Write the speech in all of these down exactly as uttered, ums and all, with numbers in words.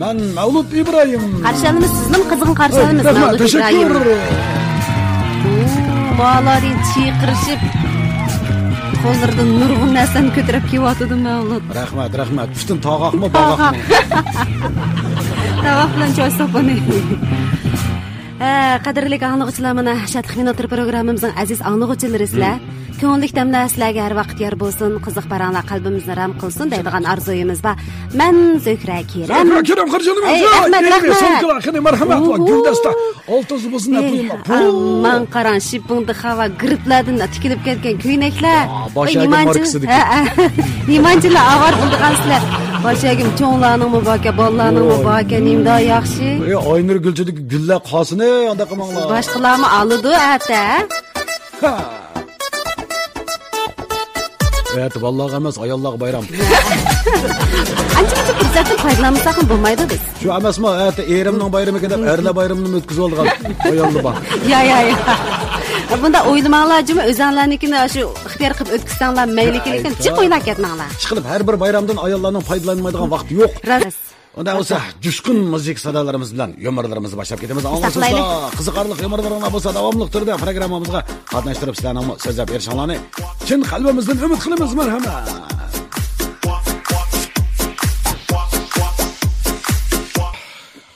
مەن مەۋلۇت ئىبراھىم. قارشى ئالىمىز، سىزنىمۇ قىزغىن قارشى ئالىمىز، رەھمەت، مەۋلۇت تەشەككۈر ئىبراھىم. ئۇ بالىدىن چىقىرىشىپ، قوللىرىدىن نۇرغۇن نەرسىنى كۆتۈرۈپ كېلىۋاتىدۇ مەۋلۇت. رەھمەت، رەھمەت. پۈتۈن تاغاقمۇ، تاغاق. باغاقمۇ؟ تاغاق بىلەن چوش سوپىنى. ھە، قەدىرلىك ئاڭلىغۇچىلار، مانا، شادلىق مىنۇتلىرى پروگراممىمىزنىڭ ئەزىز ئاڭلىغۇچىلىرى سىلەر. كۆڭۈللۈك دەملەر سىلەرگە ھەر ۋاقىت يار بولسۇن، قىزىق پاراڭلار قەلبىمىزنى رام قىلسۇن دەيدىغان ئارزۇيىمىز بار. مەن زۆھرە كېرەم. زۆھرە كېرەم قارشى ئالىمىز. ئەي، رەھمەت، رەھمەت. سومكىلار، قېنى، مارھامەت، ئۇھۇ. گۈلدەستە، ئالتۇن زۇبىسىنى ئەي، قويۇڭلار. ئامان قاراڭ، شىپپىڭدىخا ۋە گىرىپلاردىن تىكىلىپ كەتكەن كۆينەكلەر. ئا، باش ئاياغى ماركىسىدىكى. ھە، ھە. نېمانچىلا ئاۋارە بولىدىغان سىلەر. باش ئايىغىم چوڭلارنىڭمۇ باركەن، بالىلارنىڭمۇ باركەن، نېمىدا ياخشى. ئاينۇر گۈلچىدىكى گۈللەر قالسىنى، ئانداق قىلماڭلار. باشقىلارمۇ ئالىدۇ ئەتە. ھە. ئەتە بالىلارغا ئەمەس، ئاياللارغا بايرام. ئانچە-مۇنچە پۇرسەتتىن پايدىلانمىساقمۇ بولمايدۇ بىز. شۇ ئەمەسمۇ، ئەتە ئېرىمنىڭ بايرىمى دەپ، ئەرلەر بايرىمىنى ئۆتكۈزۈۋالىدىغان ئاياللار بار. يا، يا، يا. بۇنداق ئويلىماڭلار جۇمۇ، ئۆزۈڭلارنىڭكىنى شۇ ئىختىيار قىلىپ ئۆتكۈزسەڭلار مەيلى، لېكىن جىق ئويلاپ كەتمەڭلار. ئىشقىلىپ، ھەر بىر بايرامدىن ئاياللارنىڭ پايدىلانمايدىغان ۋاقتى يوق. راست. ئۇنداق بولسا، جۇشقۇن مۇزىكا سادالىرىمىز بىلەن يۇمۇرلىرىمىزنى باشلاپ كېتىمىز. ئاڭلىسىڭلار، قىزىقارلىق يۇمۇرلىرىڭلار بولسا، داۋاملىق تۈردە پروگراممىمىزغا قاتناشتۇرۇپ، سىلەرنىڭمۇ سۆزلەپ بېرىشىڭلارنى چىن قەلبىمىزدىن ئۈمىد قىلىمىز. مەرھەمەت.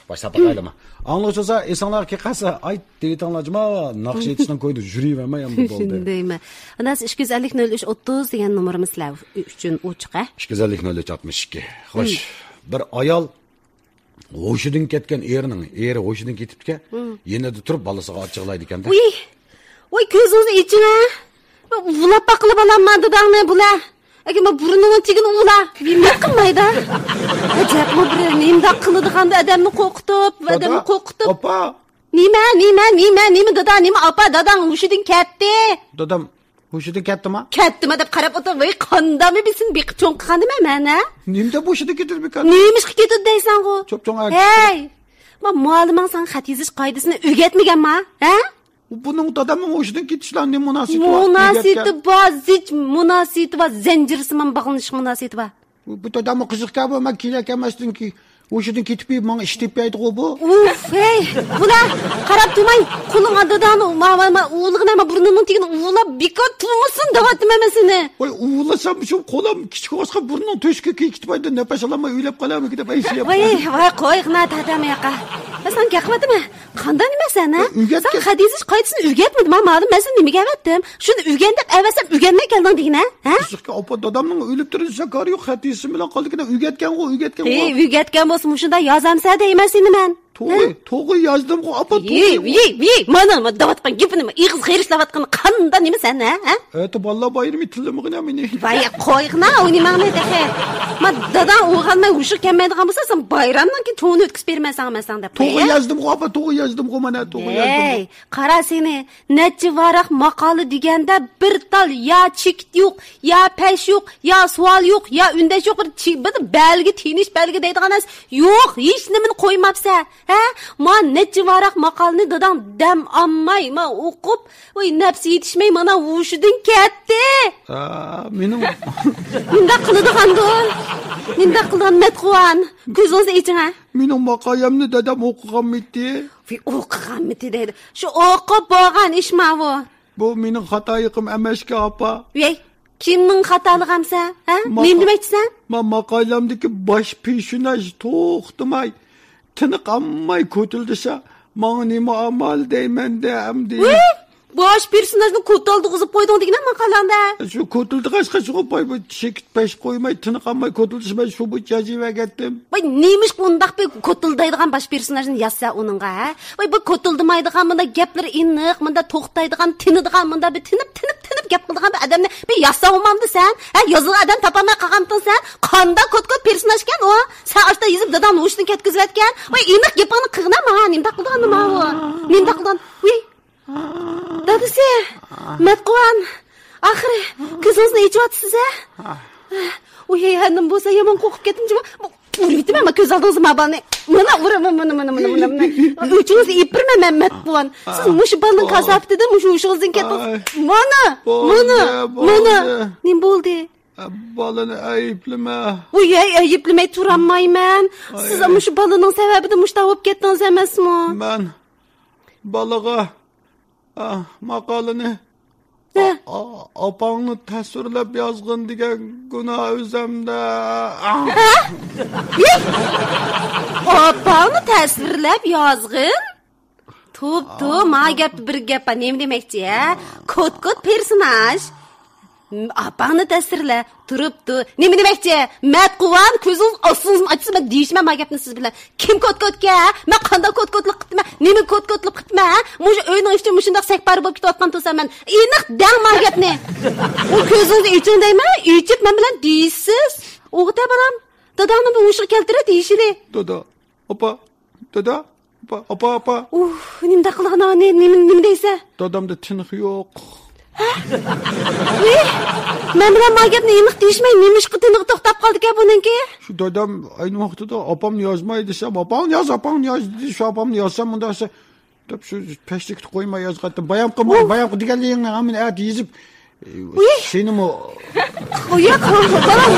باشلاپ باقايلىما؟ ئاڭلىغۇچى بولسا، ئېسىڭلارغا كېلىپ قالسا، ئايت دېيىتىڭلار جۇما، ناخشا ئېيتىشنىڭ كويىدا يۈرۈۋەرمەي ئەمدى بولدى. شۇندايمەن. ئانداق ئىككى يۈز ئەللىك نۆل ئۈچ ئوتتۇز دېگەن نومۇرىمىز سىلەر ئۈچۈن ئوچۇق، ھە؟ ئىككى يۈز ئەللىك نۆل ئۈچ ئاتمىش ئىككى. خوش. بىر ئايال ھوشىدىن كەتكەن ئېرىنىڭ، ئېرى ھوشىدىن كېتىپتىكەن، يېنىدا تۇرۇپ بالىسىغا ئاچچىقلايدىكەن-دە. ۋۇي، ۋۇي، كۆزىڭىزنى ئېچىڭ، ھە؟ ئۇۋىلاپ باققىلى بالام، ما داداڭنى بۇلا. ئەگەر ما بۇرنىڭنىڭ تېگىنى ئۇۋۇلا، نېمە قىلمايدۇ؟ ئەجەبمۇ بىر نېمىنداق قىلىدىغاندۇ، ئادەمنى قورقۇتۇپ، ئادەمنى قورقۇتۇپ. ئاپا. نېمە، نېمە، نېمە، نېمە، دادا، نېمە، ئاپا، داداڭ ھوشىدىن كەتتى. دادام ھوشىدىن كەتتىما؟ كەتتىما دەپ قاراپ ئولتۇر. ۋاي، قانداقمۇ بىلسۇن، بېقىپ چوڭ قىلغاندىمەن مەن، ھە؟ نېمە دەپ ھوشىدىن كېتىدىمىكەن؟ نېمىشقا كېتىدۇ دەيسەنغۇ؟ چوپچوڭ ئەر. ھەي، ما مۇئەللىمىڭ ساڭا خەت يېزىش قائىدىسىنى ئۆگەتمىگەنما، ھە؟ بۇنىڭ دادامنىڭ ھوشىدىن كېتىشلەر نېمە مۇناسىۋىتى بار؟ مۇناسىۋىتى بار، زىچ مۇناسىۋىتى بار، زەنجىرسىمان باغلىنىشىق مۇناسىۋىتى بار. بۇ، بۇ داداممۇ قىزىقكەن بۇ، مەن كېلەركەن مەستىن كېيىن ھوشىدىن كېتىپ ماڭا ئىش تېپىپ بەردىغۇ بۇ. ئۇف، ھەي، بۇلار قاراپ تۇرماي، قولۇڭ داداڭنى ما، ما، ما، ئۇۋىلىغىن، ما بۇرنۇڭنىڭ تېگىنى ئۇۋىلاپ بىكار تۇرمىسۇن دەۋاتىمەن مەن سېنى. ۋاي، ئۇۋىلىسام شۇ قولۇم كىچىك بولغاچقا بۇرنۇڭ تۆشۈكى كېتىپ قايتىدۇ، نەپەس ئالالماي ئۆلۈپ قالامىكىن دەپ ئەنسىرەپ. ۋاي، ۋاي، قويغىنا تەتەم ياقا. مەن ساڭا گەپ قىلىۋاتىمەن. قانداق نېمە سەن، ھە؟ ئۆگەتكەن. سەن خەت يېزىش قائىدىسىنى ئۆگەتمىدىم، ھە، مالىم، مەن سېنى نېمىگە ئەۋەتتىم؟ شۇنى ئۆگەن دەپ ئەۋەتسەم ئۆگەنمەي كەلدىڭ دېگىنە، ھە؟ قىزىقكەن ئاپا، دادامنىڭ ئۆلۈپ تۇرۇشىدا كارى يوق، خەت يېزىشىم بىلەن قالدىكىنە، ئۆگەتكەنغۇ، ئۆگەتكەنغۇ. ھېي، ئۆگەتكەن بولسا مۇشۇنداق يازامسە دەيمەن سېنى مەن. توغرا، ھە؟ توغرا يازدىمغۇ ئاپا، توغرا. ۋىي، ۋىي، مانا، مانا دەۋاتقان گېپىنى، ئېغىز قېرىشلاۋاتقىنى قانداق نېمە سەن، ھە؟ ھە؟ ئەتە بالىلار بايرىمى تىللىمىغىنە مېنى. ۋاي، قويغىنا ئۇ نېمەڭنى تېخى. ما داداڭ ئويغانماي ھوشىغا كەلمەيدىغان بولسا، سەن بايرامنىڭ كېيىن تونى ئۆتكۈزۈپ بېرىمەن ساڭا، مەن ساڭا دەپ قوي، توغرا ھە؟ يازدىمغۇ ئاپا، توغرا يازدىمغۇ، مانا توغرا يازدىمغۇ. ھەي، قارا سېنى، نەچچە ۋاراق ماقالە دېگەندە بىر تال يا چېكىت يوق، يا پەش يوق، يا سوئال يوق، يا ئۈندەش يوق، بىر چى-، بىر بەلگە، تىنىش بەلگە دەيدىغان نەرسە يوق، ھېچ نېمىنى قويماپسەن. ھە؟ ما نەچچە ۋاراق ماقالىنى داداڭ دەم ئالماي، ما ئوقۇپ، ۋاي، نەپسى يېتىشمەي، مانا ھوشىدىن كەتتى. ئا، مېنىڭ نېمىنداق قىلىدىغاندۇ؟ نېمىنداق قىلىدىغان مەتقۇۋان؟ كۆزىڭىزنى ئېچىڭ، ھە؟ مېنىڭ ماقالەمنى دادام ئوقۇغانمىتى؟ ۋىي، ئوقۇغانمىتى دەيدۇ. شۇ ئوقۇپ بولغان ئىش ماۋۇ. بۇ مېنىڭ خاتالىقىم ئەمەسكەن، ئاپا. ۋىي، كىمنىڭ خاتالىقى ئەمسە؟ ھە؟ نېمە دېمەكچىسەن؟ ما ماقالەمدىكى باش پېرسوناژ توختىماي، تىنىقالماي كوتۇلدىسا، ماڭا نېمە ئامال دەيمەن-دە ئەمدى. ۋىي! باش پېرسوناژنى كوتۇلدىغۇزۇپ قويدۇڭ دېگىنە ماقالەڭدە. شۇ كوتۇلدىغاچقا شۇغۇ باي بۇ چېكىت پەش قويماي، تىنىقالماي كوتۇلدىسا، مەن شۇ بويىچە يازىۋەرگەنتىم. ۋاي، نېمىشقا ئۇنداق بىر كوتۇلدايدىغان باش پېرسوناژنى يازسا ئۇنىڭغا، ھە؟ ۋاي، بۇ كوتۇلدىمايدىغان، مۇنداق گەپلىرى ئېنىق، مۇنداق توختايدىغان، تىنىدىغان، مۇنداق بىر تىنىپ، تىنىپ، تىنىپ گەپ قىلىدىغان بىر ئادەمنى بىر ياساۋالمامدۇ سەن؟ ھە، يازىدىغان ئادەم تاپالماي قالغانمىتىڭ سەن؟ قانداق كوت-كوت پېرسوناژكەن ئۇ؟ سەن ئاشتا يېزىپ داداڭنى ھوشىدىن كەتكۈزۈۋەتكەن. ۋاي، ئېنىق گېپىڭنى قىلغىنا ماڭا، نېمىنداق قىلىدىغان ماۋۇ؟ نېمىنداق قىلىدىغان؟ ۋۇي، دادىسى، مەتقۇۋان، ئاخىرى كۆزىڭىزنى ئېچىۋاتىسىز ھە؟ ۋۇي، ھەي، ھەننىم بولسا يامان قورقۇپ كەتتىم جۇما. ئۇرۇۋېتىمەن مانا كۆز ئالدىڭىزدا ما بالىنى. مانا ئۇرىمەن، مانا، مانا، مانا، مانا، مانا. ئۆچىڭىزنى ئېلىپ بېرىمەن مەن، مەتقۇۋان. سىز مۇشۇ بالىنىڭ كاساپىتىدىن مۇشۇ ھوشىڭىزدىن كەتتىڭىز. مانا، مانا، مانا. نېمە بولدى؟ ئە، بالىنى ئەيىبلىمە. ۋۇي، ھەي، ئەيىبلىمەي تۇرالمايمەن. ئاي. سىز مۇشۇ بالىنىڭ سەۋەبىدىن مۇشۇنداق بولۇپ كەتتىڭىز ئەمەسمۇ؟ مەن بالىغا، ئا، ماقالىنى، ھە، ئا-، ئا-، ئاپاڭنى تەسۋىرلەپ يازغىن دېگەن گۇناھ ئۆزەمدە. ئا! ھە؟ ئاپاڭنى تەسۋىرلەپ يازغىن؟ توپ، توپ، ما گەپتە بىر گەپ بار. نېمە دېمەكچى، ھە؟ كوت-كوت پېرسوناژ. ئاپاڭنى تەسۋىرلە. تۇرۇپتۇ. نېمە دېمەكچى؟ مەتقۇۋان، كۆزىڭىز ئاچسىڭىزمۇ ئاچسىڭىز، مەن دېيىشىمەن ما گەپنى سىز بىلەن. كىم كوت-كوتكەن، ھە؟ مەن قانداق كوت-كوتلۇق قىپتىمەن؟ نېمە كوت-كوتلۇق قىپتىمەن، ھە؟ مۇشۇ ئۆينىڭ ئىچىدە مۇشۇنداق سەكپارە بولۇپ كېتىۋاتقان تۇرسام مەن. ئېنىق دەڭ ما گەپنى. ئۇ كۆزىڭىزنى ئېچىڭ دەيمەن، ئېچىپ مەن بىلەن دېيىشسىز. ئوغۇتە بالام، داداڭنى بىر ھوشىغا كەلتۈرە دېيىشىلى. دادا، ئاپا، دادا، ئاپا، ئاپا، ئاپا. ئۇھ، نېمىنداق قىلغىنا، نېمە، نېمە دەيسە؟ دادامدا تىنىق يوق. ھە؟ ئۇي، مەن بىلەن ما گەپنى ئېنىق دېيىشمەي، نېمىشقا تىنىقى توختاپ قالدىكەن بۇنىڭكى؟ شۇ دادام ئەينى ۋاقتىدا ئاپامنى يازماي دېسەم، ئاپاڭنى ياز، ئاپاڭنى ياز دېدى. شۇ ئاپامنى يازسام مۇنداق دېسە، دەپ شۇ پەشتىكىدە قويماي يازغانتىم. بايام قىلما، ئۇھ. بايام قىل دېگەنلىرىڭنى ھەممىنى ئەتە يېزىپ، ئۇي. سېنىمۇ. ياق، بالام،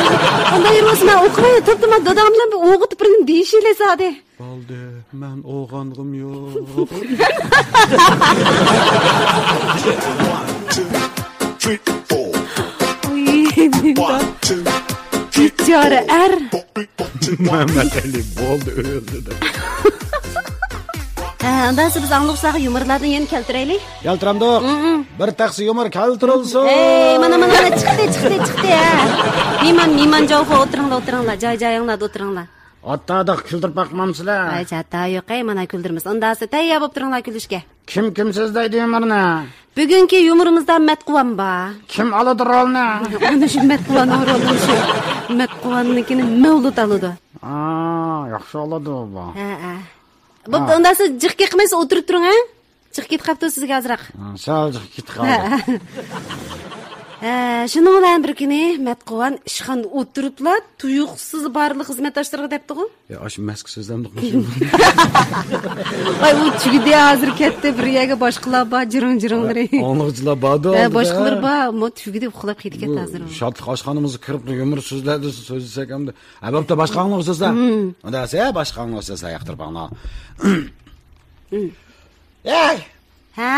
ئانداق يەر بولسا مەن ئوقۇماي تۇرۇپتىمەن، دادام بىلەن بىر ئوغۇتۇپ بىرنى دېيىشىلى زادى. بولدى، مەن ئوغانغۇم يوق. ئۇي، بىچارە ئەر. مەمەتئەلى، بولدى، ئۆلدى دەپ. ھە، ئۇنداق بولسا بىز ئاڭلىغۇچىلارغا يۇمۇرلاردىن يەنە كەلتۈرەيلى. كەلتۈرەمدۇق؟ ھىم، ھىم. بىر تەخسە يۇمۇر كەلتۈرۈلسۇن. ئەي، مانا، مانا، مانا، چىقتى، چىقتى، چىقتى، ھە. مېھمان، مېھمان جاۋۇخۇ، ئولتۇرۇڭلار، ئولتۇرۇڭلار. جاي، جايىڭلاردا ئولتۇرۇڭلار. ئاتتاداق كۈلدۈرۈپ باقمامسىلەر؟ ھەي، ھەتتا يوق، ئەي، مانا كۈلدۈرمىسە. ئۇنداقسا تەييار بولۇپ تۇرۇڭلار كۈلۈشكە. كىم كىم سۆزلەيدۇ يۇمۇرنى؟ بۈگۈنكى يۇمۇرىمىزدا مەتقۇۋان بار. كىم ئالىدۇ رولنى؟ ئانا شۇ مەتقۇۋاننىڭ رولىنى شۇ. مەتقۇۋاننىڭكىنى مەۋلۇت ئالىدۇ. ئا، ياخشى ئالىدۇ بۇ. ھە، ھە. بوپتۇ، ھە. ئۇنداقسا جىق كېقىمەيسىز، ئولتۇرۇپ تۇرۇڭ، ھە؟ جىق كېتىپ قاپتۇ سىزگە ئازراق. ھە، سەل جىق كېتىپ قالدى. ھە، شۇنىڭ بىلەن بىر كۈنى مەتقۇۋان ئىشخانىدا ئولتۇرۇپلا تۇيۇقسىز بارلىق خىزمەتداشلىرىغا دەپتىغۇ. يا، ئاشۇ مەسكە سۆزلەمدۇق مۇشۇ. ۋاي، ئۇ تۈگىدى، ھازىر كەتتى، بىر يەرگە باشقىلار بار، جىرىڭ-جىرىڭلىرى. ئاڭلىغۇچىلار باردۇ ھە، ئالدىدا. باشقىلىرى بار، مو تۈگىدى، ئۇخلاپ كېتىپ كەتتى ھازىر ئۇ. شادلىق ئاشخانىمىزغا كىرىپ يۇمۇر سۆزلەردە سۆزلىسەك ئەمدى. ھە، بوپتۇ، باشقا ئاڭلىغۇچى سۆزلە. ھىم. ئۇنداق دېسە، باشقا ئاڭلىغۇچى سۆزلە، ياقتۇرۇپ ئاڭلا. ھىم. ئەي! ھە؟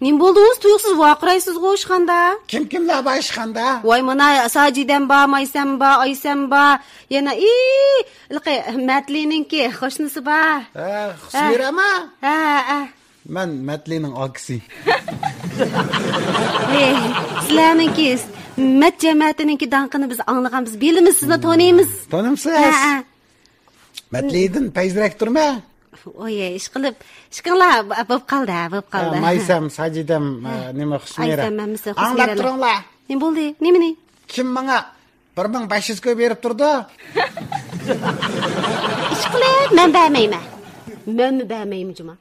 نېمە بولدىڭىز؟ تۇيۇقسىز ۋارقىرايسىزغۇ ئىشخانىدا. كىم كىملەر بار ئىشخانىدا؟ ۋاي، مانا ساجىدەم بار، مايسەم بار، ئايسەم بار. يەنە، ئى، ھېلىقى مەتلىنىڭكى قوشنىسى بار. ھە، خۇسمىرەما؟ ھە، ھە. مەن مەتلىنىڭ ئاكىسى. ھەي، سىلەرنىڭكى مەت جەمەتىنىڭكى داڭقىنى بىز ئاڭلىغان، بىز بىلىمىز، سىزنى تونۇيمىز. تونۇمسىز؟ ھە، ھە. مەتلىدىن پەيزىرەك تۇرما. ئوي، ئىشقىلىپ، ئىشقىڭلار، ب-، بوپ قالدى، ھە، بوپ قالدى. ھە، مايسەم، ساجىدەم، ھە. ئە، نېمە، خۇسمىرە. ئايسەم ھەممىسى ئاڭلاپ خۇسمىرەلەر. تۇرۇڭلار. نېمە بولدى؟ نېمىنى؟ كىم ماڭا بىر مىڭ بەش يۈز كوي بېرىپ تۇرىدۇ؟ ئىشقىلىپ، مەن بەرمەيمەن. مەنمۇ بەرمەيمەن جۇما.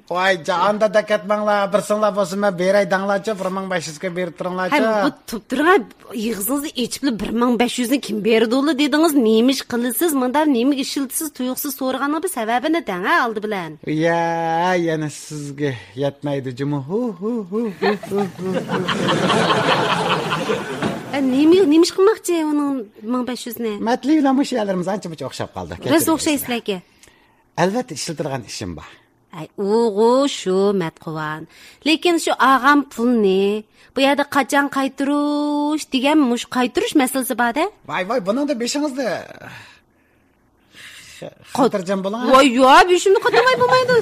ۋاي، جاھاندا دەكەتمەڭلار، بىرسىڭلار بولسا مەن بېرەي دەڭلارچۇ، بىر مىڭ بەش يۈز كوي بېرىپ تۇرۇڭلارچۇ. ھەي، بۇ تۇرۇپ تۇرۇڭ، ئېغىزىڭىزنى ئېچىپلا بىر مىڭ بەش يۈزنى كىم بېرىدۇلا دېدىڭىز، نېمە ئىش قىلىسىز، مۇنداق نېمىگە ئىشلىتىسىز، تۇيۇقسىز سورىغاننىڭ بىر سەۋەبىنى دەڭ، ھە، ئالدى بىلەن. يا، يەنە سىزگە يەتمەيدۇ جۇمۇ. ھۇ، ھۇ، ھۇ. ئە، نېمە، نېمە ئىش قىلماقچى ئۇنىڭ مىڭ بەش يۈزنى؟ مەتلى بىلەن مۇشۇ يەرلىرىمىز ئانچە مۇنچە ئوخشاپ قالدى. راست ئوخشايسىلەركى. ئەلۋەتتە ئىشلىتىدىغان ئىشىم بار. ئەي، ئۇغۇ شۇ مەتقۇۋان. لېكىن شۇ ئالغان پۇلنى بۇ يەردە قاچان قايتۇرۇش دېگەن، مۇشۇ قايتۇرۇش مەسىلىسى بار-دە. ۋاي، ۋاي، بۇنىڭدا بېشىڭىزنى خاتىرجەم بولۇڭ، ھە؟ ۋاي، يا، بېشىمنى قاتۇرماي بولمايدۇ.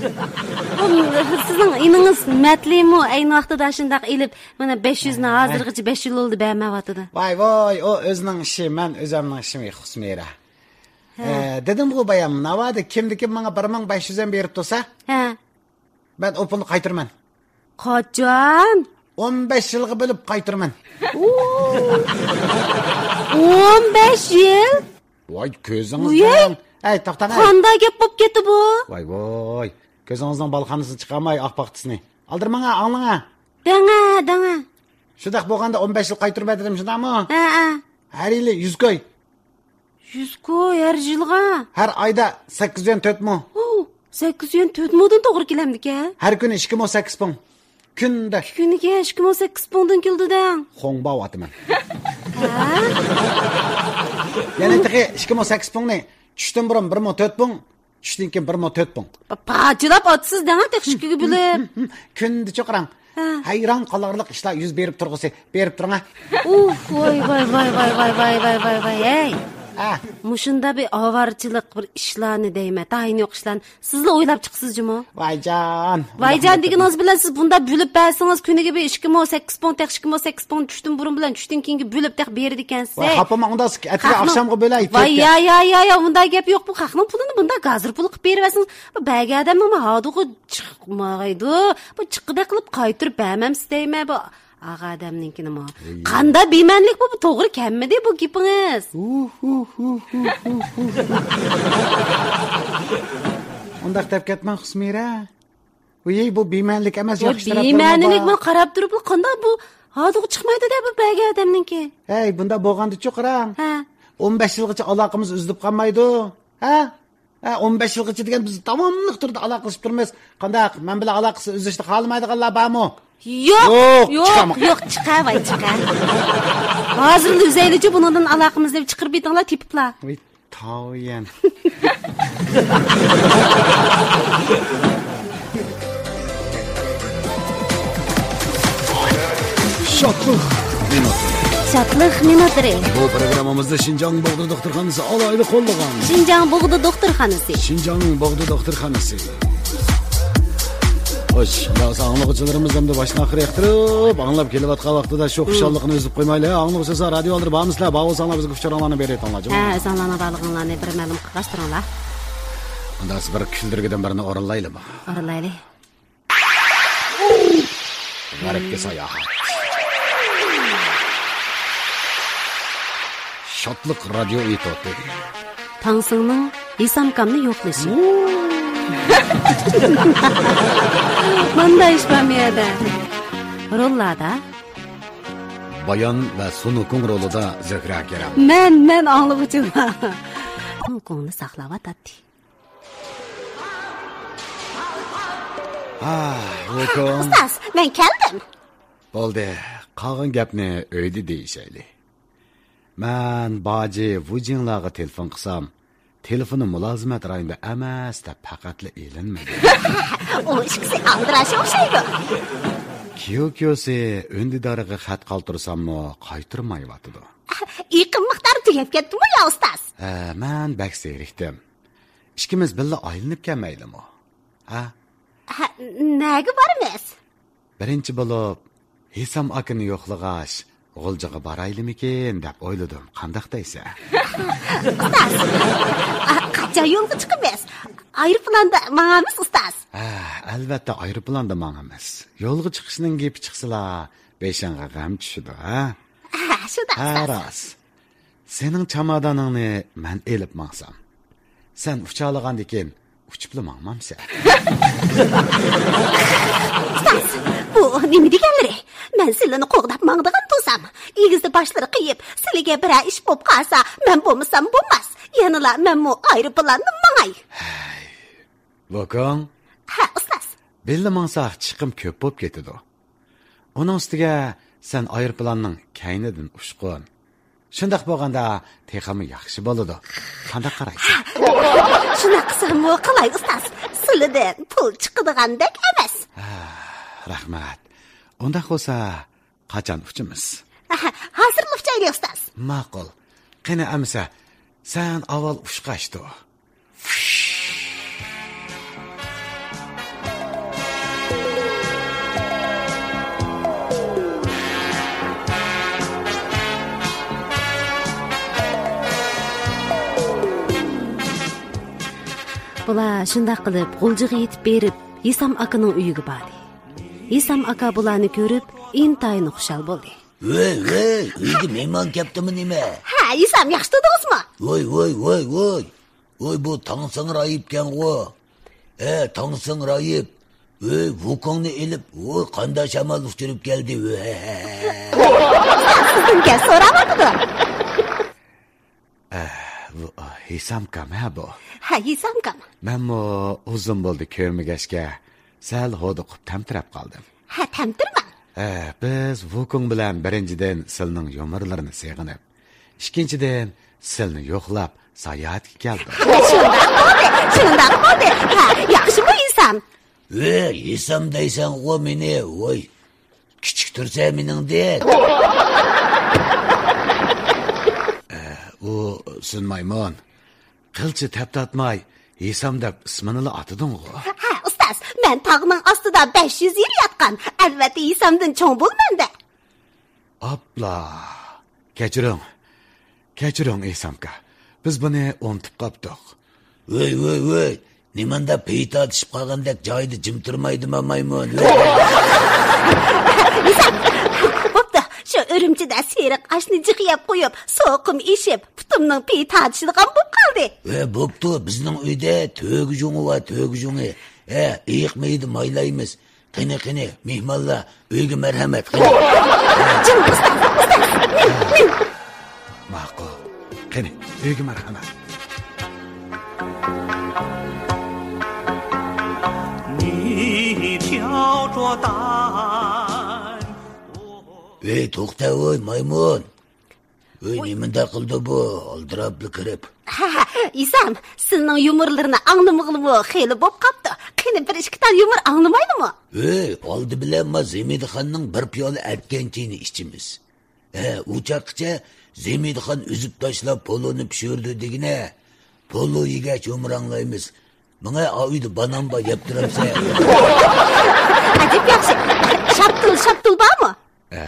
بۇ سىزنىڭ ئىنىڭىز مەتلىمۇ ئەينى ۋاقتىدا شۇنداق ئېلىپ، مانا بەش يۈزنى ھە. ھازىرغىچە بەش يىل بولدى بەرمەيۋاتىدۇ. ۋاي، ۋاي، ئۇ ئۆزىنىڭ ئىشى، مەن ئۆزۈمنىڭ ئىشىم، خۇسمىرە. ھە. ئە، دېدىمغۇ بايام، ناۋادا كىمدىكىم ماڭا بىر مىڭ بەش يۈز يۈەن بېرىپ تۇرسا، ھە. مەن ئۇ پۇلنى قايتۇرىمەن. قاچان؟ ئون بەش يىلغا بۆلۈپ قايتۇرىمەن. ئۇ. ئون بەش يىل؟ ۋاي، كۆزىڭىز ۋۇي! دەڭ. ئەي، توختاڭ، ئەي. قانداق گەپ بولۇپ كەتتى بۇ؟ ۋاي، ۋاي. كۆزىڭىزنىڭ بالخانىسىنى چىقارماي، ئاق پاختىسىنى. ئالدىرىماڭ، ئاڭلاڭ. دەڭە، دەڭە. شۇنداق بولغاندا ئون بەش يىل قايتۇرۇپ بەر دېدىم، شۇنداقمۇ؟ ھە، ھە. ھەر يىلى يۈز كوي. يۈز كوي ھەر يىلغا؟ ھەر ئايدا سەككىز يۈەن تۆت مو. ھو، سەككىز يۈەن تۆت مودىن توغرا كېلەمدىكەن؟ ھەر كۈنى ئىككى مو سەككىز پۇڭ. كۈندە. ئىككى كۈنىگە ئىككى مو سەككىز پۇڭدىن كېلىدۇ دەڭ. خۇڭباۋاتىمەن. ھە؟ يەنە تېخى ئىككى مىڭ سەككىز پۇڭنى، چۈشتىن بۇرۇن بىر مىڭ تۆت پۇڭ، چۈشتىن كېيىن بىر مىڭ تۆت پۇڭ. پاچىلاپ ئاتىسىز دەڭە تېخى ئىككىگە بۆلۈپ. كۈندە چوقۇراڭ. ھە. ھەيران قالارلىق ئىشلار يۈز بېرىپ تۇرغۇسى، بېرىپ تۇرۇڭ ھە. ئۇھ، ۋاي، ۋاي، ۋاي، ھەي. ھە. مۇشۇندا بىر ئاۋارىچىلىق، بىر ئىشلارنى دەيمەن، تايىنى يوق ئىشلارنى سىزلا ئويلاپ چىقىسىز جۇمۇ. ۋايجان. ۋايجان دېگىنىڭىز بىلەن سىز بۇنداق بۆلۈپ بەرسىڭىز، كۈنىگە بىر ئىككى مو سەككىز پۇڭ، تېخى ئىككى مو سەككىز پۇڭ چۈشتىن بۇرۇن بىلەن چۈشتىن كېيىنگە بۆلۈپ تېخى بېرىدىكەنسىز. ۋاي، خاپىما ئۇنداق ئەتىگە ئاخشامغا بۆلەي. ۋاي، يا، يا، يا، يا، ئۇنداق گەپ يوق. بۇ خەقنىڭ پۇلىنى بۇنداق گازىر پۇلى قىلىپ بېرىۋەرسىڭىز، بۇ بەرگەن ئادەمنىڭ ھادىغۇ چىقمايدۇ. بۇ چىققۇدەك قىلىپ قايتۇرۇپ بەرمەمسىز دەيمەن بۇ ئاغا ئادەمنىڭكىنىمۇ. ئەي. قاندا بىمەنلىك بۇ، بۇ توغرا كەلمىدى بۇ گېپىڭىز. ئۇنداق دەپ كەتمەڭ، خۇسمىرە. ۋىي، بۇ بىمەنىلىك ئەمەس، ياخشى تەرەپلىرىمۇ بار. بىمەنىلىك، مانا قاراپ تۇرۇپلا قانداق بۇ ھادىغۇ چىقمايدۇ دە بۇ بەرگەن ئادەمنىڭكى. ھەي، بۇنداق بولغاندىچۇ قاراڭ. ھە. ئون بەش يىلغىچە ئالاقىمىز ئۈزۈلۈپ قالمايدۇ. ھە؟ ھە، ئون بەش يىلغىچە دېگەن بىز داۋاملىق تۈردە ئالاقىلىشىپ تۇرىمىز. قانداق، مەن بىلەن ئالاقىسى ئۈزۈشنى خالىمايدىغانلار بارمۇ؟ يوق، يوق، يوق، چىقامۇ؟ يوق، چىقە، ۋاي، چىقە. ھازىرلا ئۈزەيلىچۇ بۇنىڭدىن ئالاقىمىزنى دەپ چىقىرىپ بېتىڭلار تېپىپلا. ۋىي. تاۋۇيەن. شادلىق مىنۇتى. شادلىق مىنۇتلىرى. بۇ پروگراممىمىزنى شىنجاڭ بوغدا دوختۇرخانىسى ئالاھىدە قوللىغان. شىنجاڭ بوغدا دوختۇرخانىسى. شىنجاڭ بوغدا دوختۇرخانىسى. خوش، بەزى ئاڭلىغۇچىلىرىمىز ئەمدى باشتىن ئاخىر ياقتۇرۇپ ئاڭلاپ كېلىۋاتقان ۋاقتىدا شۇ خۇشاللىقنى ئۈزۈپ قويمايلى. ئاڭلىغۇچىلار رادىيو ئالدىدا بارمىسىلەر؟ بار بولساڭلار بىزگە ئۇچۇرۇڭلارنى بېرىۋېتىڭلار. ھە، ئۆزۈڭلارنىڭ بارلىقىڭلارنى بىر مەلۇم قىلغاچ تۇرۇڭلار. ئۇنداق بىر كۈلدۈرگىدىن بىرنى ئورۇنلايلىمۇ؟ ئورۇنلايلى. غەربكە ساياھەت. شادلىق رادىيو ئېتوتى. تاڭسىڭنىڭ ھېسامكامنى يوقلىشى. مۇنداق ئىش بارمۇ يەردە؟ روللاردا بايان ۋە سۇنۇكۇڭ رولىدا زۆھرە كېرەم. مەن، مەن ئاڭلىغۇچىلار. سۇنۇكۇڭنى ساقلاۋاتاتتى. ھا، ۋۇكۇڭ. ئۇستاز، مەن كەلدىم. بولدى، قالغان گەپنى ئۆيدە دېيىشەيلى. مەن باجى ۋۇجىڭلارغا تېلېفون قىلسام، تېلېفونى مۇلازىمەت رايونىدا ئەمەس دەپ پەقەتلا ئېلىنمىدى. ئۇ ئىككىسى ئالدىراش ئوخشايدۇ. كيۇكيۇسى ئۈندىدارىغا خەت قالدۇرساممۇ قايتۇرمايۋاتىدۇ. ئېقىم مىقدارى تۈگەپ كەتتىمۇ يا ئۇستاز؟ ھە، مەن بەك زېرىكتىم. ئىككىمىز بىللە ئايلىنىپ كەلمەيلىمۇ؟ ھە؟ ھە، نەگە بارىمىز؟ بىرىنچى بولۇپ، ھېسام ئاكىنى يوقلىغاچ، غۇلجىغا بارايلىمىكىن دەپ ئويلىدىم. قانداق دەيسەن؟ ئۇستاز، ئا، قاچان يولغا چىقىمىز؟ ئايروپىلاندا ماڭامىز، ئۇستاز؟ ھە، ئەلۋەتتە، ئايروپىلاندا ماڭىمىز. يولغا چىقىشنىڭ گېپى چىقسىلا، بېشىڭغا غەم چۈشىدۇ، ھە؟ ھە، شۇنداق، ھە، ئۇستاز. راست. سېنىڭ چامادانىڭنى مەن ئېلىپ ماڭسام، سەن ئۇچالىغاندىكىن ئۇچۇپلا ماڭمامسەن؟ ئۇستاز، بۇ نېمە دېگەنلىرى؟ مەن سىلىنى قوغداپ ماڭىدىغان تۇرسام، ئېگىزدە باشلىرى قېيىپ، سىلىگە بىرەر ئىش بولۇپ قالسا، مەن بولمىسام بولماس. يەنىلا مەنمۇ ئايروپىلاندا ماڭاي. ھەي، ۋوكۇڭ. ھە، ئۇستاز. بىللە ماڭساق چىقىم كۆپ بولۇپ كېتىدۇ. ئۇنىڭ ئۈستىگە سەن ئايروپىلاننىڭ كەينىدىن ئۇچقۇن. شۇنداق بولغاندا تېخىمۇ ياخشى بولىدۇ. قانداق قارايسەن؟ شۇنداق قىلساممۇ قىلاي، ئۇستاز. سىلىدىن پۇل چىقىدىغاندەك ئەمەس. ھە، رەھمەت. ئۇنداق بولسا، قاچان ئۇچىمىز؟ ھە، ھازىرلا ئۇچايلى، ئۇستاز. ماقۇل. قېنى ئەمىسە، سەن ئاۋۋال ئۇچقاچ تۇر. بۇلار شۇنداق قىلىپ غۇلجىغا يېتىپ بېرىپ، ھېسام ئاكىنىڭ ئۆيىگە باردى. ھېسام ئاكا بۇلارنى كۆرۈپ، ئىنتايىن خۇشال بولدى. ۋەي، ۋەي، ئۆيگە مېھمان كەپتىمۇ نېمە؟ ھە، ھېسام، ياخشى تۇردىڭىزمۇ؟ ۋوي، ۋوي، ۋوي، ۋوي. ۋوي، بۇ تاڭسىڭ رايىپكەنغۇ. ھە، تاڭسىڭ رايىپ. ۋوي، ۋۇكۇڭنى ئېلىپ، ۋوي، قانداق شامال ئۇچۇرۇپ كەلدى، ۋوي. سىزدىن گەپ سوراۋاتىدۇ. ئە، بۇ، ئا، ھېسامكام، ھە، بۇ؟ ھە، ھېسامكام. مەنمۇ ئۇزۇن بولدى كۆرمىگەچكە، سەل ھودۇقۇپ تەمتىرەپ قالدىم. ھە، تەمتىرىمەڭ. ئە، بىز ۋۇكۇڭ بىلەن بىرىنچىدىن سىلنىڭ يۇمۇرلىرىنى سېغىنىپ، ئىككىنچىدىن سىلنى يوقلاپ ساياھەتكە كەلدۇق. شۇنداق بولدى، شۇنداق بولدى. ھە، ياخشىمۇ ھېسام؟ ۋەي، ھېسام دەيسەنغۇ مېنى، ۋاي، كىچىك تۇرسا مېنىڭدىن. ئە، ئۇ سۇن مايمۇن. قىلچە تەپ تارتماي، ھېسام دەپ ئىسمىنىلا ئاتىدىڭغۇ؟ ھە، ئۇستاز، مەن تاغنىڭ ئاستىدا بەش يۈز يىل ياتقان، ئەلۋەتتە ھېسامدىن چوڭ بولىمەن-دە. ئاپلا. كەچۈرۈڭ. كەچۈرۈڭ، ھېسامكا. بىز بۇنى ئۇنتۇپ قاپتۇق. ۋەي، ۋەي، ۋەي. نېمانداق پېيى تارتىشىپ قالغاندەك جايىدا جىم تۇرمايدىما مايمۇن؟ ھېسام، بوپتۇ. شۇ ئۈرۈمچىدە سېرىق ئاشنى جىق يەپ قويۇپ، سوقۇم ئېشىپ، پۇتۇمنىڭ پېيى تارتىشىدىغان بولۇپ قالدى. ۋە بوپتۇ، بىزنىڭ ئۆيدە تۆگە جۇڭى بار، تۆگە جۇڭى. ھە، ئېيىق مېيىدا مايلايمىز. قېنى، قېنى، مېھمانلار، ئۆيگە مەرھەمەت، قېنى. جىم، ئۇستاز، ئۇستاز، مېڭ، مېڭ. ماقۇل. قېنى، ئۆيگە مەرھەمەت. 你挑着担。 ۋەي، توختا، ۋوي، مايمۇن. ۋوي، نېمانداق قىلدى بۇ، ئالدىراپلا كىرىپ؟ ھە، ھە، ھېسام، سىلىنىڭ يۇمۇرلىرىنى ئاڭلىمىغىلىمۇ خېلى بوپ قاپتۇ. قېنى، بىر ئىككى تال يۇمۇر ئاڭلىمايلىمۇ؟ ۋوي، ئالدى بىلەن ما زىمىدىخاننىڭ بىر پىيالە ئەتكەن چېيىنى ئىچىمىز. ھە، ئۇ چاغقىچە زىمىدىخان ئۈزۈپ تاشلاپ پولۇنى پىشۇرىدۇ دېگىنە. پولۇ يېگەچ يۇمۇر ئاڭلايمىز. ماڭا ئا ئۆيدە بانان بار، يەپ تۇرامسەن. ئەجەب ياخشى. شاپتۇل، شاپتۇل بارمۇ؟ ئە،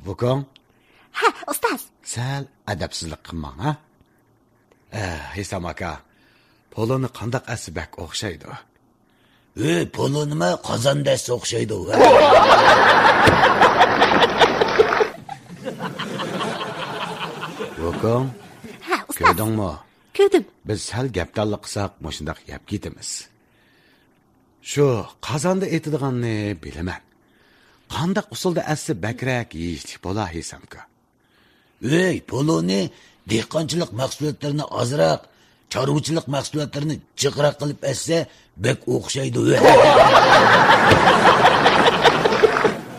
ۋۇكۇڭ. ھە، ئۇستاز. سەل ئەدەپسىزلىك قىلماڭ، ھە؟ ئە، ھېسام ئاكا، پولۇنى قانداق ئەتسە بەك ئوخشايدۇ؟ ۋەي، پولۇنىما قازاندا ئەتسە ئوخشايدۇ. ۋۇكۇڭ، ھە، ئۇستاز. كۆردۈڭمۇ؟ كۆردۈم. بىز سەل گەپدانلىق قىلساق، مۇشۇنداق يەپ كېتىمىز. شۇ قازاندا ئېتىدىغاننى بىلىمەن. قانداق ئۇسۇلدا ئەتسە بەكرەك يېيىشلىك بولا، ھېسامكا؟ ۋەي، پولۇنى دېھقانچىلىق مەھسۇلاتلىرىنى ئازراق، چارۋىچىلىق مەھسۇلاتلىرىنى جىقراق قىلىپ ئەتسە بەك ئوخشايدۇ.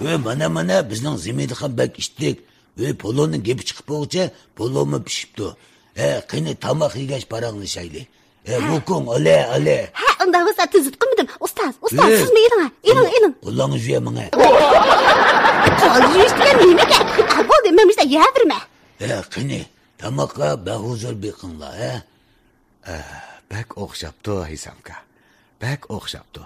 ۋەي، مانا، مانا، بىزنىڭ زىمىدىخان بەك ئىتتىك. ۋەي، پولۇنىڭ گېپى چىقىپ بولغۇچە پولۇمۇ پىشىپتۇ. ھە، قېنى، تاماق يېگەچ پاراڭلىشايلى. ھە، ھە. ۋۇكۇڭ، ئالە، ئالە. ھە، ئۇنداق بولسا تۈزۈت قىلمىدىم. ئۇستاز، ئۇستاز، ھە. سىزمۇ ئېلىڭ، ھە. ئېلىڭ، قول-، ئېلىڭ. قولىڭىزنى يۇيە ماڭا. قول يۇيۇش دېگەن نېمىكەن؟ ھە، بولدى، مەن مۇشۇنداق يەۋېرىمەن. ھە، قېنى، تاماققا بەھۇزۇر بېقىڭلار، ھە. ئە، بەك ئوخشاپتۇ، ھېسامكا. بەك ئوخشاپتۇ.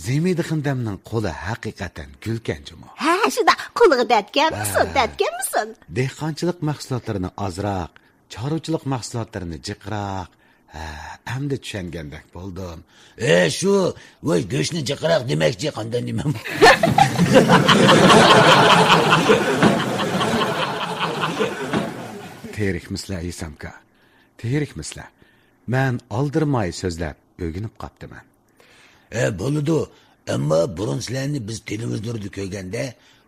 زىمىدىخىندەمنىڭ قولى ھەقىقەتەن گۈلكەن جۇمۇ. ھە، شۇنداق. قولىغا دەتكەنمىسۇن، ھە. دەتكەنمىسۇن؟ دېھقانچىلىق مەھسۇلاتلىرىنى ئازراق، چارۋىچىلىق مەھسۇلاتلىرىنى جىقراق. ھە، ئەمدى چۈشەنگەندەك بولدۇم. ئە، شۇ، ۋاي، گۆشنى جىقراق دېمەكچى، قانداق دېمەم؟ تىرىكمىسىلەر، ھېسامكا؟ تىرىكمىسىلەر؟ مەن ئالدىرىماي سۆزلەپ ئۆگىنىپ قاپتىمەن. ھە، بولىدۇ. ئەمما بۇرۇن سىلەرنى بىز تېلېۋىزوردا كۆرگەندە،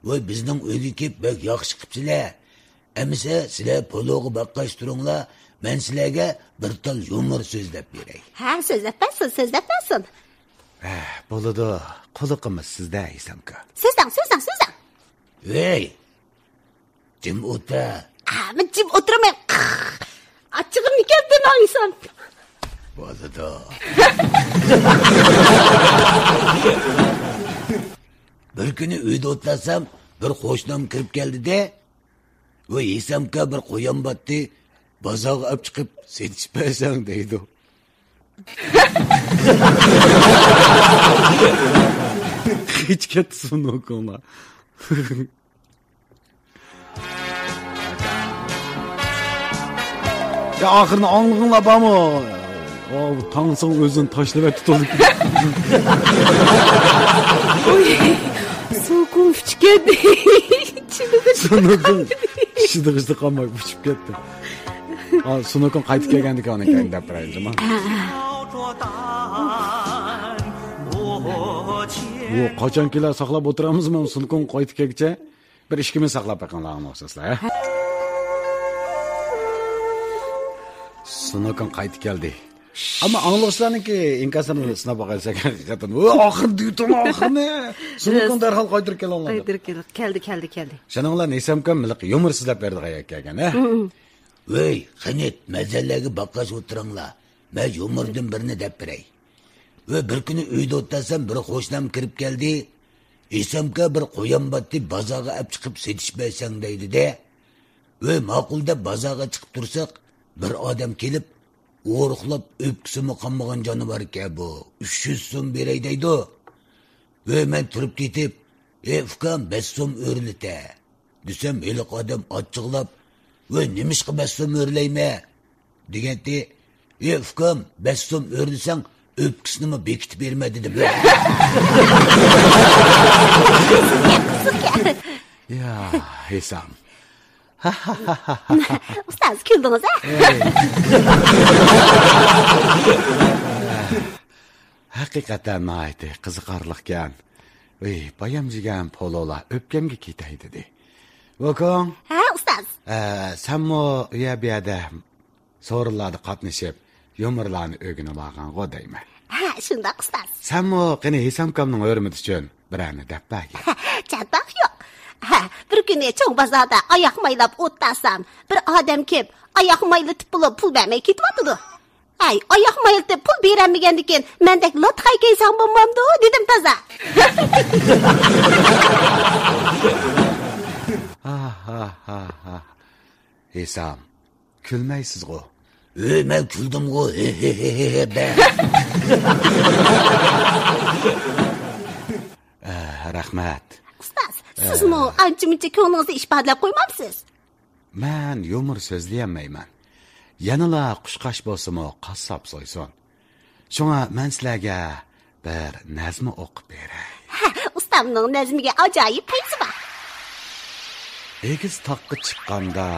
ۋاي، بىزنىڭ ئۆيگە كېلىپ بەك ياخشى قىپسىلەر. ئەمىسە سىلەر پولۇغا باققاچ تۇرۇڭلار، مەن سىلەرگە بىر تال يۇمۇر سۆزلەپ بېرەي. ھە، سۆزلەپ بەرسۇن، سۆزلەپ بەرسۇن. ھە، بولىدۇ. قۇلىقىمىز سىزدە، ھېسامكا. سۆزلەڭ، سۆزلەڭ، سۆزلەڭ. ۋەي، جىم ئولتۇر. ھە، مەن جىم ئولتۇرماي. ئاچچىقىمنى كەلدىم، ھېسام. بولىدۇ. بىر كۈنى ئۆيدە ئولتۇرسام، بىر قوشنام كىرىپ كەلدى-دە، ۋاي، ھېسامكا، بىر قويان باتتى، بازارغا ئاپ چىقىپ سېتىشىپ بەرسەڭ دەيدۇ. قېچىپ كەتتى سۇنۇكۇڭلار. يا، ئاخىرىنى ئاڭلىغىڭلار بارمۇ؟ ئاۋۇ تاڭسىڭ ئۆزىنى تاشلىۋەتتى تولۇپ. ئۇي، سۇكۇم ئۇچۇپ كەتتى. چىدىغۇچ سۇنۇكۇم چىدىغۇچ قالماي ئۇچۇپ كەتتى. ئا، سۇنۇكۇم قايتىپ كەلگەندىكىن ئۇنى كەينىدە بېرەيلى، جۇما. ھە، ھە. بۇ قاچانكىلا ساقلاپ ئولتۇرامىزمۇ سۇنۇكۇم قايتىپ كەلگۈچە؟ بىر ئىككى مىنۇت ساقلاپ بېقىڭلار، ئاڭلىغۇچىلار، ھە؟ سۇنۇكۇم قايتىپ كەلدى. ئەمما ئاڭلىغۇچىلارنىڭكى ئىنكاسلىرىنى سىناپ باقايلىسەك، ھەقىقەتەن، ۋە ئاخىرى دېۋىتىڭ ئاخىرىنى. سۇنۇقىڭ دەرھال قايتۇرۇپ كېلىڭلار. قايتۇرۇپ كېلىڭ. كەلدى، كەلدى، كەلدى. شۇنىڭ بىلەن ھېسامكام مىلىق يۇمۇر سۆزلەپ بېرىدىغان يەرگە كەلگەن، ھە؟ ھە، ھە. ۋەي، قېنى، مەزەللەرگە باققاچ ئولتۇرۇڭلار. مەن يۇمۇردىن بىرنى دەپ بېرەي. ۋە بىر كۈنى ئۆيدە ئولتۇرسام، بىر قوشنام كىرىپ كەلدى. ھېسامكا بىر قويان باتتى، بازارغا ئەپ چىقىپ سېتىش بەرسەڭ دەيدۇ-دە. ۋە ماقۇل دەپ بازارغا چىقىپ تۇرساق، بىر ئادەم كېلىپ، ئورۇقلاپ ئۆپكىسىمۇ قالمىغان جانىۋاركەن بۇ. ئۈچ يۈز سوم بېرەي دەيدۇ. ۋە مەن تۇرۇپ كېتىپ، ئى ئۇكام، بەش سوم ئۆرلىتە دېسەم، ھېلىقى ئادەم ئاچچىقلاپ، ۋە نېمىشقا بەش سوم ئۆرلەيمەن؟ دېگەنتى، ئى ئۇكام، بەش سوم ئۆرلىسەڭ، ئۆپكىسىنىمۇ بېكىتىپ بېرىمەن دېدىم. يا، ھېسام. ئۇستاز، كۈلدىڭىز، ھە؟ ھەقىقەتەن ناھايىتى قىزىقارلىقكەن. ۋىي، بايام جىگەن پولولا ئۆپكەمگە كېتەي دېدى. ۋوكۇڭ. ھە، ئۇستاز. ئە، سەنمۇ ئۇ يەر بۇ يەردە سورۇنلاردا قاتنىشىپ، يۇمۇرلارنى ئۆگىنىۋالغانغۇ دەيمەن. ھە، شۇنداق، ئۇستاز. سەنمۇ قېنى ھېسامكامنىڭ ھۆرمىتى ئۈچۈن بىرەرنى دەپ بەرگىن. چاتاق يوق. ھە، بىر كۈنى چوڭ بازاردا ئاياق مايلاپ ئولتۇرسام، بىر ئادەم كېلىپ، ئاياق مايلىتىپ بولۇپ پۇل بەرمەي كېتىۋاتىدۇ. ھەي، ئاياق مايلىتىپ پۇل بېرەلمىگەندىكىن، مەندەك لاتخاي كىيسەڭ بولمامدۇ؟ دېدىم تازا. ھا، ھا، ھا، ھا. ھېسام، كۈلمەيسىزغۇ؟ ئۆي، مەن كۈلدۈمغۇ، ھې، ھې، ھې، ھې، ھې، بە. ئە، رەھمەت. ئۇستاز، سىزمۇ ئانچە-مۇنچە كۆڭلىڭىزنى ئىپادىلەپ قويمامسىز؟ مەن يۇمۇر سۆزلىيەلمەيمەن. يەنىلا قۇشقاچ بولسىمۇ قاسساپ سويسۇن. شۇڭا مەن سىلەرگە بىر نەزمە ئوقۇپ بېرەي. ھە، ئۇستامنىڭ نەزمىگە ئاجايىپ پەيزى بار. ئېگىز تاغقا چىققاندا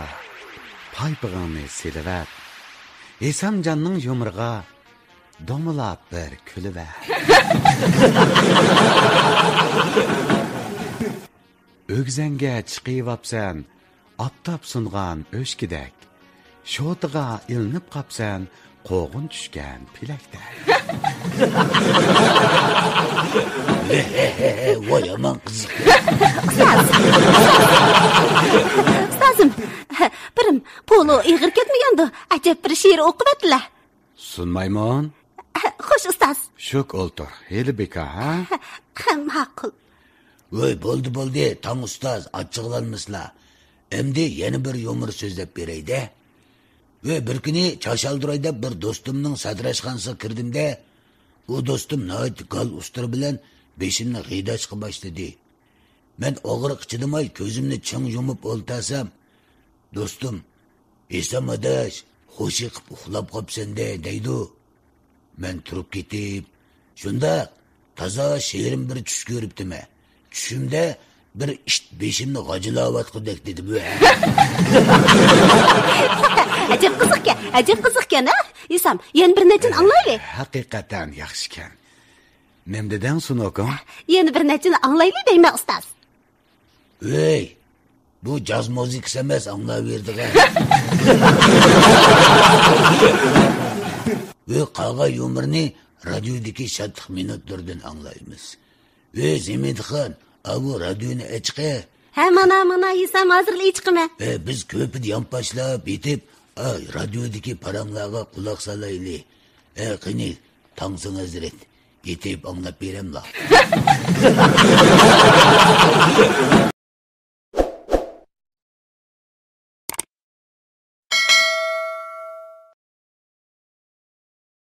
پايپىغىڭنى سېلىۋەت. ھېسامجاننىڭ يۇمۇرىغا دومىلاپ بىر كۈلۈۋەر. ئۆگزەڭگە چىقىۋاپسەن، ئاپتاپ سۇنغان ئۆچكىدەك. شوتىغا ئىلىنىپ قاپسەن، قوغۇن چۈشكەن پېلەكتەك. ۋاي، يامان قىزىق. ئۇستاز! ئۇستازىم، بىرىم، پولو ئېغىر كەتمىگەندۇ؟ ئەجەب بىر شېئىر ئوقۇۋەتتىلە. سۇنمايمەن. خوش، ئۇستاز. شۇك ئولتۇر. ھېلى بىكار، ھە؟ ماقۇل. ۋوي، بولدى، بولدى، تاڭ ئۇستاز، ئاچچىقلانمىسىلا. ئەمدى يەنە بىر يۇمۇر سۆزلەپ بېرەي-دە. ۋوي، بىر كۈنى چاش ئالدۇراي دەپ بىر دوستۇمنىڭ سادىراشخانىسىغا كىردىم-دە، ئۇ دوستۇم ناھايىتى گال ئۇستىرى بىلەن بېشىمنى غىيداشقا باشلىدى. مەن ئاغرىققا چىدىماي كۆزۈمنى چىڭ يۇمۇپ ئولتۇرسام، دوستۇم، ھېسام ئاداش، خوش يېقىپ ئۇخلاپ قاپسەن-دە، دەيدۇ. مەن تۇرۇپ كېتىپ، شۇنداق، تازا شېرىن بىر چۈش كۆرۈپتىمەن. چۈشۈمدە بىر ئىت بېشىمنى غاجىلاۋاتقۇدەك دېدىم. ئەجەب قىزىقكەن، ئەجەب قىزىقكەن، ھە؟ ھېسام، يەنە بىر نەچچىنى ئاڭلايلى. ھەقىقەتەن ياخشىكەن. نېمە دېدىڭ، سۇنوكۇڭ؟ يەنە بىر نەچچىنى ئاڭلايلى دەيمەن، ئۇستاز. ۋەي، بۇ جاز مۇزىكىسى ئەمەس، ئاڭلاۋېرىدىغان. ۋەي، قالغان يۇمۇرنى رادىيودىكى شادلىق مىنۇتلىرىدىن ئاڭلايمىز. ۋەي، زېمىدخان، ئاۋۇ رادىيونى ئېچىقى. ھە، مانا، مانا، ھېسام، ھازىرلا ئېچىقىمەن. ۋەي، بىز كۆپىدە يانپاشلاپ يېتىپ، ئاي، رادىيودىكى پاراڭلارغا قۇلاق سالايلى. ھە، قېنى، تاڭسىڭ ھەزرەت. يېتىپ ئاڭلاپ بېرەملا.